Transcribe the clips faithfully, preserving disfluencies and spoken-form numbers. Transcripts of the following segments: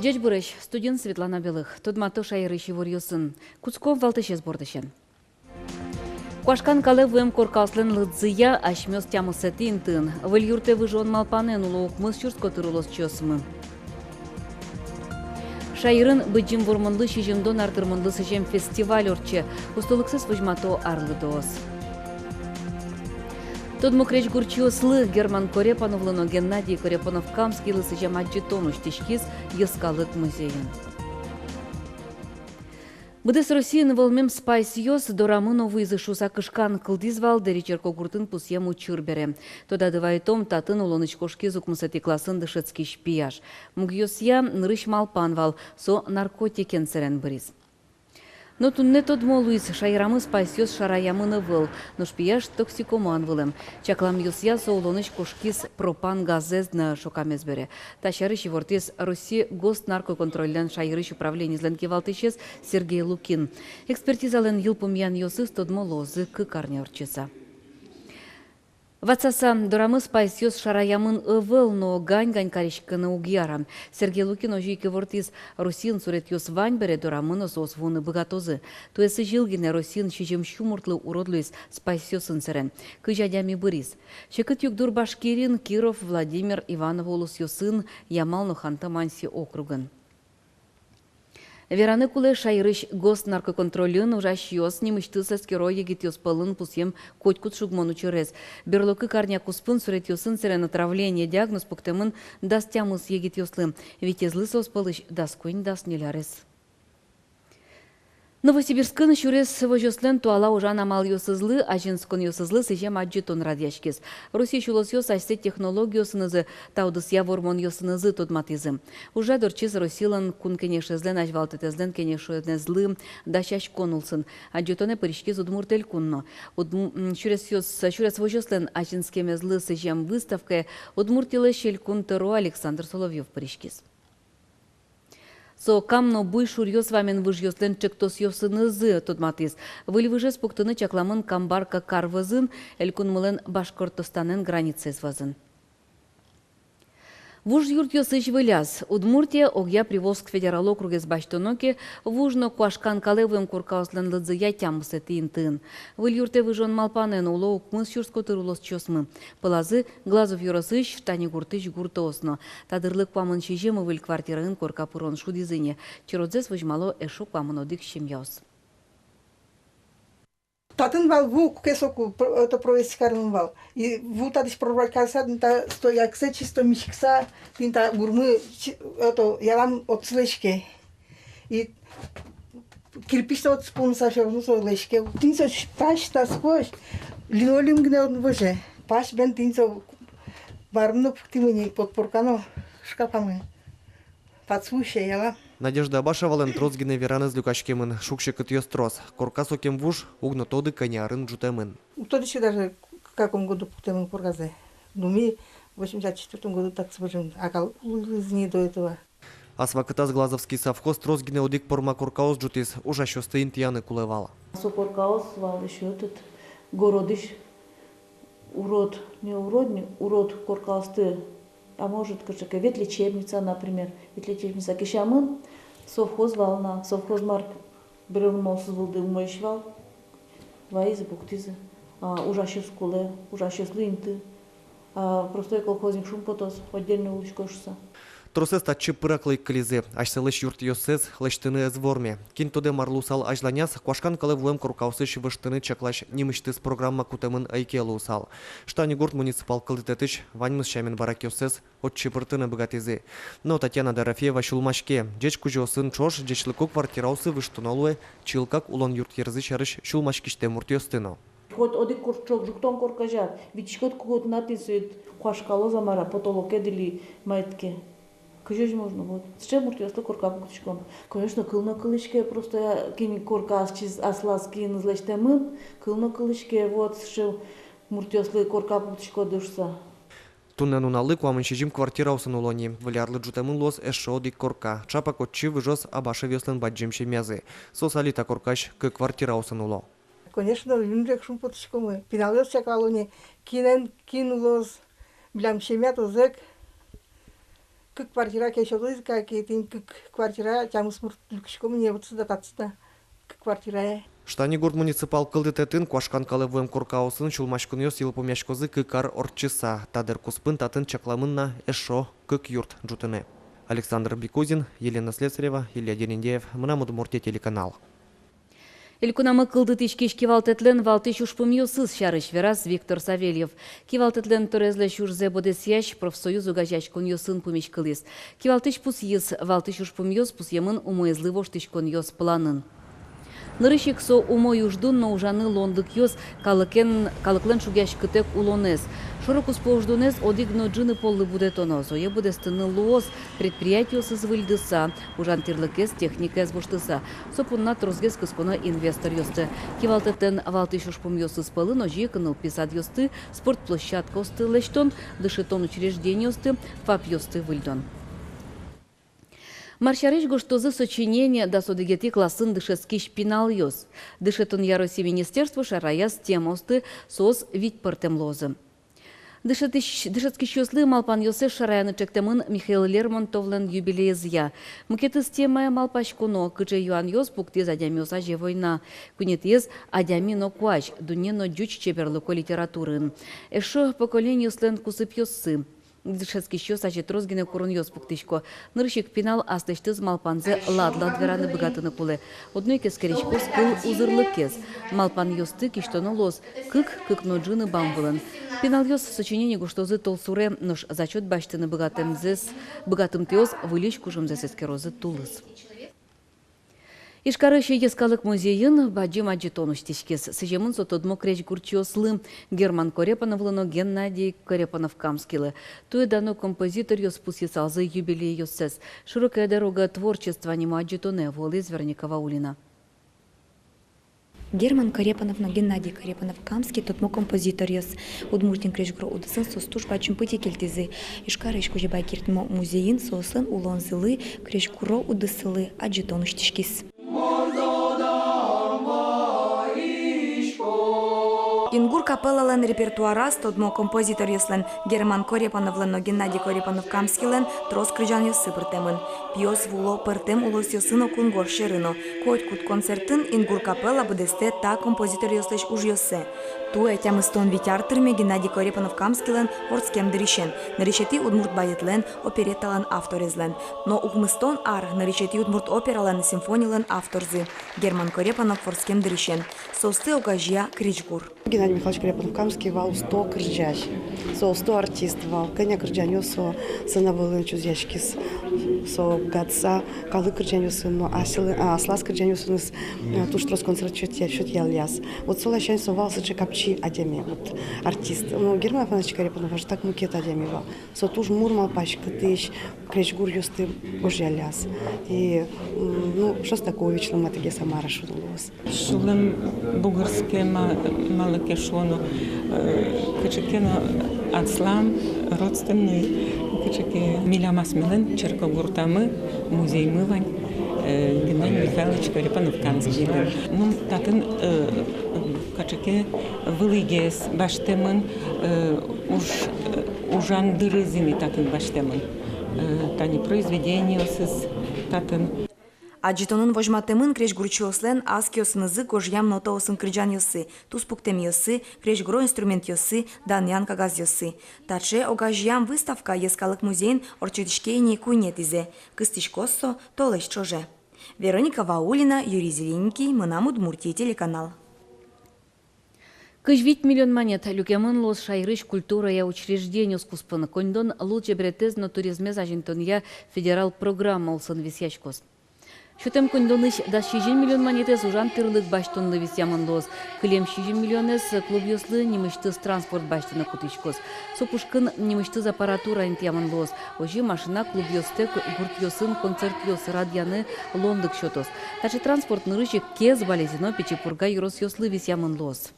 Ӟечбуресь! Студиын Светлана Белых. Тодмато шаерысь иворъёсын. Кутско валтӥсез бордысен. Куашкан калэ вуэм коркаослэн лыдзыя асьмеос тямысэтӥ интыын. Выль юртэ выжон малпанэн уло укмыс сюрс котыр улосчиосмы. Шаерын Быдӟым Вормонлы сизьымдон ар тырмонлы сӥзем фестиваль ортче. Устолыксэс возьмато арлыдоос. Тодмо крезьгурчиослы, Герман Корепановлы но Геннадий Корепанов-Камскийлы сӥзем адӟытон усьтӥськиз Йӧскалык музейын. Быдэс Россиын вӧлмем спайсъёс дорамы но вуизы шуыса кышкан кылдӥз вал Дэри Черкогуртын пусъем учыр бере. Тодады вайытом, татын улонысь кошкиз укмысэтӥ классын дышетскись пияш. Мугъёсъя нырысь малпан вал, со наркотикен сэрен быриз. Но туннэ тодмо луиз, шаерамы спайсъёс шараямын ӧвӧл, нош пияш токсикоман вылэм. Чакламъёсъя, со улонысь кошкиз пропан газэз но шокамез бере. Та сярысь ивортӥз Россия Госнаркоконтрольлэн шаерысь управлениезлэн кивалтӥсез Сергей Лукин. Экспертизалэн йылпумъянъёсыз тодмо луозы кык арня ортчыса. Ватсаса, дорамы спайсъёс шараямын ӧвӧл, но гань-гань кариськыны уг яра. Сергей Лукин озьы ик ивортӥз, Россиын суретъёс вань бере, дорамы но соос вуыны быгатозы. Туэ сӥзьыл гинэ Россиын сизьым сю муртлы урод луиз спайсъёсын сэрен. Кызь адями быриз. Секыт югдур Башкириын, Киров, Владимир, Иваново улосъёсын, Ямал но Ханты-Манси округын. Вераны кулэ, шаерысь Госнаркоконтрольын ужасьёс нимысьтыз эскеро егитъёс пӧлын пусъем котькуд шугмон учырез. Берло кык арня куспын суретъёсын сэрен отравление диагноз пуктэмын дас тямыс егитъёслы. Витезлы соос пӧлысь дас куинь-дас ньыль арес. Новосибирскын сюрес возёслэн туала ужан амалъёсызлы, азинсконъёсызлы сӥзем адӟытон радъяськиз. Россиысь улосъёс асьсэ технологиосынызы, та удысъя вормонъёсынызы тодматӥзы. Ужрад ортчиз Россилэн Кун Кенешезлэн азьвалтэтэзлэн кенешонэзлы дасяськон улсын. Адӟытонэ пыриськиз Удмурт Элькун но. Удм-, м, сюресъёс, сюрес возёслэн азинскемезлы сӥзем выставкае Удмуртилэсь Элькун тӧро Александр Соловьёв пыриськиз. Со кам но буй шуръёс вамен выжъёслэн ӵектосъёсынызы тодматӥз. Выль выжез пуктыны чакламын Камбарка кар вӧзын, Элькунмылэн Башкортостанэн границаез вӧзын. Вуж юртъёсысь выляз. Удмуртия огъя Приволжск федерал округез басьтоно ке, вуж но куашкан калэ вуэм коркаослэн лыдзыя тямысэтӥ интыын. Выль юртэ выжон малпанэн уло укмыс сюрс котыр улосчиосмы. Пӧлазы Глазов ёросысь Штанигуртысь гуртоос но. Та дырлы куамын сизьым выль квартираын корка пырон шудӥзы ини. Черодзэс возьмало эшшо куамын одӥг семьяос. Татын вал ву, куке соку, пр-, это, провести карыны вал. И ву татысь прорвать карыса, тӥни та стояксэ чисто миськыса, тӥни та гурмы чи-, это, ялан отсы лэзиське. И кирпич отсы пумса, всё равно со лэзиське. Тӥни со пась насквозь, линолеум гинэ отын возе. Пась бен тӥни со барыны пуктӥмы ни, подпорканы, шкапамы. Подсуще яла. Надежда Абашевалэн трос гинэ веранэз люкаськемын, шуг-секытъёс трос. Корка сокем вуж, уг но тоды, кӧня арын ӝутэмын. Уг тодӥськы даже, в каком году пуктэмын корказэ. Ну, ми восемьдесят четвёртом году татчы выжим, а калык улӥз ни до этого. Ас вакытаз Глазовский совхоз трос гинэ одӥг порма коркаос ӝутӥз, ужасьёсты интыяны кулэ вал. Со коркаос вал ещё этот, городысь урод, не урод, не урод коркаосты, а может, кыӵе ке ветлечебница, например, ветлечебница кесямын, совхоз вал на, совхоз мар, берло мон соос вылды умоесь вал, вайизы, пуктӥзы, а, ужасьёс кулэ, ужасьёслы инты, а, простой колхозник шумпотоз, отдельно улӥсько шуыса. Тросэз татчы пыраклы ик кылизы, асьсэлэсь юртъёссэс лэсьтыны ӧз ворме. Кин тодэ, мар луысал азьланяз, куашкан калэ вуэм коркаосысь выжтыны чаклась нимысьтыз программа кутэмын ӧй ке луысал. Штанигурт муниципал кылдытэтысь ваньмыз сямен баракъёссэс отчы пыртыны быгатӥзы. Но Татьяна Дорофеева сюлмаське, ӟеч кузёосын ӵош ӟечлыко квартираосы выжтоно луэ чылкак улон юртъерзы сярысь сюлмаськисьтэм муртъёсты но. Хоть одӥг курчок, ӝуктон коркаез, витиськод ку, куд на тӥни со куашкалоз-а, мар-а, потолокед или маетке. Кызьы озьы можно, вот. Сыӵе муртъёслы корка пуктӥськом. Конечно, кыл но кылӥське, просто я, кин корка асьсэз, аслаз киныз лэсьтэмын, кыл но кылӥське, вот, сыӵе муртъёслы корка пуктӥськоды шуыса. Туннэ нуналлы куамын сизьым квартираосын уло ни, выль арлы ӝутэмын луоз эшшо одӥг корка. Ӵапак отчы выжоз Абашевъёслэн бадӟым семьязы. Соос али та коркась кык квартираосын уло. Конечно, ымнырек шумпотӥськомы. Пиналъёс чаклало ни, кинэн кин улоз, милям семья тозэк. Кык квартира кесёлы, как и тӥни кык квартира, тямыс мурт люкиськом ини, вот сюда, татчы да, кык квартира. Штанигурт муниципал кылдытэтын куашкан калэ вуэм коркаосын сюлмаськонъёс йылпумъяськозы кык ар ортчыса. Та дыр куспын татын чакламын на эшшо кык юрт ӝутыны. Александр Бекузин, Елена Слесарева, Илья Дерендяев, «Мынам Удмуртие» телеканал. Элькунамы кылдытӥськись кивалтэтлэн валтӥсь ужпумъёсыз сярысь вераз Виктор Савельев. Кивалтэтлэн торезлэсь ужзэ быдэсъясь профсоюз огазеяськонъёсын пумиськылӥз. Кивалтӥсь пусйиз: валтӥсь ужпумъёс пусъемын умоезлы воштӥськонъёс планын. Нырысь ик со умой уждун но ужаны луонлыкъёс, калыкен, калыклэн шугъяськытэк улонэз. Шоро-куспо уждунэз одӥг но ӝыны поллы будэтоно, сое быдэстыны луоз, предприятиосыз выльдыса, ужан тирлыкез, техникаез воштыса. Со понна тросгес кысконо инвесторъёсты. Кивалтэтлэн валтӥсь ужпумъёсыз пӧлын озьы ик нылпи садъёсты, спорт площадкаосты лэсьтон, дышетон учреждениосты, ФАПъёсты выльдон. Мар сярысь гожтозы сочинение дас одӥгетӥ классын дышетскись пиналъёс? Дышетон яроси министерство шараяз темаосты, соос вить пӧртэм луозы. Дышетӥсь-, дышетскисьёслы малпанъёссэс шараяны ӵектэмын Михаил Лермонтовлэн юбилеезъя. Мукетыз темая малпаськоно, кыӵе юанъёс пуктӥз адямиос азе война. Куинетӥез — адями но куазь, дунне но ӟуч чеберлыко литератураын. Эшшо поколениослэн кусыпъёссы. Дышетскисьёс азе трос гинэ куронъёс пуктӥсько. Нырысь ик пинал аслэсьтыз малпанзэ лад-лад вераны быгатыны кулэ. Одно ик эскериськоз кыл узырлыкез. Малпанъёсты кисьтоно луоз кык, кык но ӝыны бам вылын. Пиналъёс сочинение гожтозы толсуре, нош зачёт басьтыны быгатэмзэс, быгатымтэос выльысь кужымзэс эскерозы тулыс. Ижкарысь йӧскалык музейын бадӟым адӟытон усьтӥськиз. Сӥземын со тодмо крезьгурчиослы, Герман Корепановлы но Геннадий Корепанов-Камскийлы. Туэ дано композиторъёс пусйысалзы юбилейёссэс. «Широкая дорога творчества» нимо адӟытонэ вуылӥз Вероника Ваулина. Герман Корепанов но Геннадий Корепанов-Камский тодмо композиторъёс. Удмуртиын крезьгуро удысын соос туж бадӟым пытьы кельтӥзы. Ижкарысь Кузебай Герд нимо музейын соослэн улонзылы, крезьгуро удысылы адӟытон усьтӥськиз. «Ингур» капеллалэн репертуараз тодмо композиторъёслэн, Герман Корепановлэн но Геннадий Корепанов-Камскийлэн трос кырӟанъёссы пыртэмын. Пиос вуо пӧртэм улосъёсы но, кунгож сьӧры но. Котькуд концертын «Ингур» капелла быдэстэ та композиторъёслэсь ужъёссэ. Туэ, тямыстон вить ар тырме Геннадий Корепанов-Камскийлэн вордскем дырысен, нырысетӥ удмурт балетлэн, оперетталэн авторезлэн. Но укмыстон ар нырысетӥ удмурт опералэн, симфонилэн авторзы, Герман Корепанов вордскем дырысен. Соосты огазея крезьгур. Геннадий Михайлович Корепанов-Камский вал усто кырӟась. Со усто артист вал. Кӧня кырӟанъёс со сцена вылын чузъяськиз. Со быгатыса калык кырӟанъёсын но, асьсэлы-, а, аслаз кырӟанъёсыныз, а, туж трос концерт сётъя-, сётъялляз. Вот со ласянь со вал сыӵе капчи адями, вот, артист. Ну, Герман Афанасьевич Корепанов озьы так мукет адями вал. Со туж мур малпаськытӥсь, крезьгуръёсты гожъяляз. И, м, ну, Шостаковичлы матыгес, а мар-а шуоно луоз. Сюлэм бугырске ма-, малы ке шуоно, э, кыӵе ке но аслам, родственный, кыӵе ке. Милям асьмелэн черкогуртамы музеймы вань, э, Геннадий Михайлович Корепанов-Камскийлэн. Ну, татын, э, кыӵе ке вылӥгес басьтэмын, э, уж-, э, ужан дырыз ини татын басьтэмын. Э, тани произведениосыз татын. Адӟытонын возьматэмын крезьгурчиослэн ас киосынызы гожъям нотаосын кырӟанъёссы, туспуктэмъёссы, крезьгуро инструментъёссы, данъян кагазъёссы. Таӵе огазеям выставка Йӧскалык музейын ортчытӥське ини куинетӥзэ. Кыстӥськоз со толэзь ӵоже. Вероника Ваулина, Юрий Зелененький, «Мынам Удмуртие» телеканал. Кызь вить миллион манет люкемын луоз шаерысь культурая учреждениос куспын. Коньдон лулчеберетэз но туризмез азинтонъя федерал программа улсын висъяськоз. Сётэм коньдонысь дас сизьым миллион манетэз ужан тӥрлык басьтонлы висъямын луоз. Кылем сизьым миллионэз клубъёслы нимысьтыз транспорт басьтыны кутӥськоз. Со пушкын нимысьтыз аппаратура интыямын луоз. Озьы машина клубъёстэк гуртъёсын концертъёс радъяны луонлык сётоз. Таӵе транспорт нырысь ик Кез, Балезино, Пичи Пурга ёросъёслы висъямын луоз.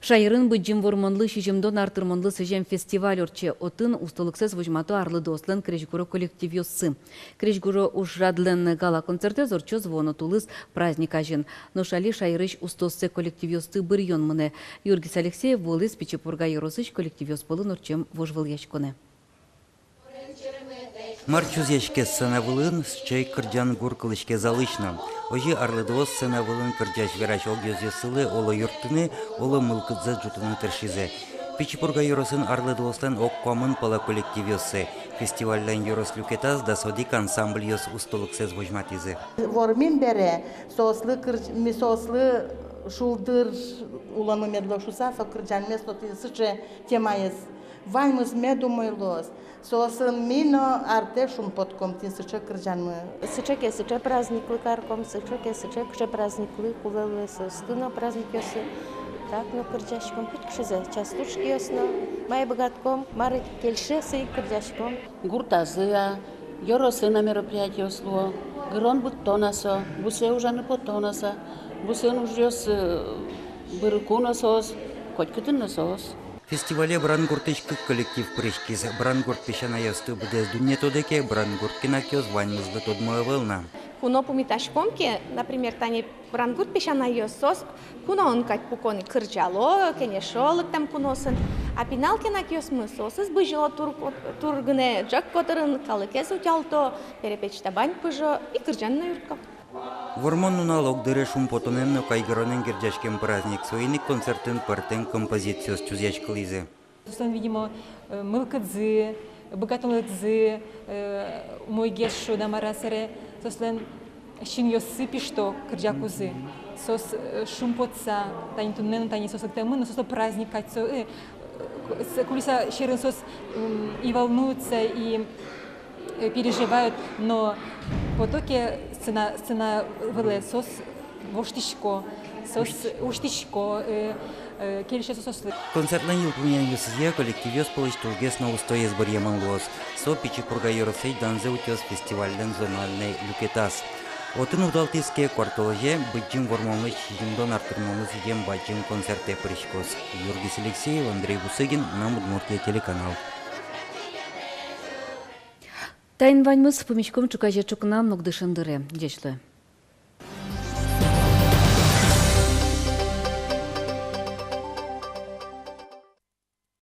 Шаерын Быдӟым Вормонлы сизьымдон ар тырмонлы сӥзем фестиваль ортче. Отын устолыксэс возьмато арлыдоослэн крезьгуро коллективъёссы. Крезьгуро ужрадлэн гала-концертэз ортчоз вуоно тулыс праздник азьын. Нош али шаерысь устооссэ коллективъёсты быръён мынэ. Юргис Алексеев вуылӥз Пичи Пурга ёросысь коллективъёс пӧлын ортчем вожвылъяськонэ. Мар чузъяське сцена вылын, сыӵе ик кырӟан гур кылӥське залысь но. Озьы арлыдоос сцена вылын кырӟась-верась огъёзъёссылы оло юрттыны, оло мылкыдзэс ӝутыны тыршизы. Пичи Пурга ёросын арлыдоослэн ог куамын пала коллективъёссы. Фестивальлэн ёрос люкетаз дас одӥг ансамбльёс устолыксэс возьматӥзы. Вормим бере, соослы кырӟ-, ми соослы шулдыр улонмы мед луоз шуыса, со кырӟанмес но тӥни сыӵе темаез. Ваньмыз мед умой луоз. Соосын ми но артэ шумпотком тӥни сыӵе кырӟанмы. Сыӵе ке сыӵе праздниклы карком, сыӵе ке сыӵе, кыӵе праздниклы кулэ луэ, соосты но праздникъёсы. Так но кырӟаськом, кытчы-кытчызэ, частушкиос но, мае быгатӥськом, мар кельше, сое ик кырӟаськом. Гуртазы-а, ёросы-а мероприятиос луо, гырон быдтон-а со, бусые ужаны потон-а со, бусыын ужъёс, э, бырыку но соос, котькытын но соос. Фестивале Брангуртысь кык коллектив пыриськиз. Брангурт песянайёсты быдэс дунне тодэ ке, Брангурт кенакъёс ваньмызлы тодмо ӧвӧл на. Куно пумитаськом ке, например, тани Брангурт песянайёс, соос куноын кадь пукон ик кырӟало, кенешо лыктэм куноосын. А пинал кенакъёсмы, соосыз бызьыло тур-, тур гинэ ӝӧк котырын, калыкез утялто, перепеч табань пыжо и кырӟан но юртко. Вормон нунал ог дыре шумпотонэн но кайгыронэн герӟаськем праздник. Соин ик концертын пӧртэм композициос чузъяськылӥзы. Соослэн, видимо, э, мылкыдзы, быгатонлыкзы, э, умойгес шуод-а, мар-а, сэре соослэн синъёссы пишто кырӟакузы. Соос, э, шумпотыса, тани туннэ но, тани соос лыктэмын но, соослы праздник кадь со, э, э, с-, кулиса сьӧрын соос, м, и волнуются, и, э, переживают, но потӥ ке сцена, сцена вылэ, соос воштӥсько, соос усьтӥсько, э, э, кельше со соослы. Концертлэн йылпумъянъёсызъя коллективъёс пӧлысь тужгес но устоез быръемын луоз. Со Пичи Пурга ёросысь «Данзэ утёз» фестивальлэн зональной люкетаз. Отын удалтӥз ке, куартолэзе Быдӟым Вормонлэсь сизьымдон ар тырмонлы сӥзем бадӟым концертэ пыриськоз. Юргис Алексеев, Андрей Бусыгин, «Мынам Удмуртие» телеканал. Таин ваньмыз. Пумиськом ӵуказе ӵукна но ик дышем дыре. Ӟеч луэ.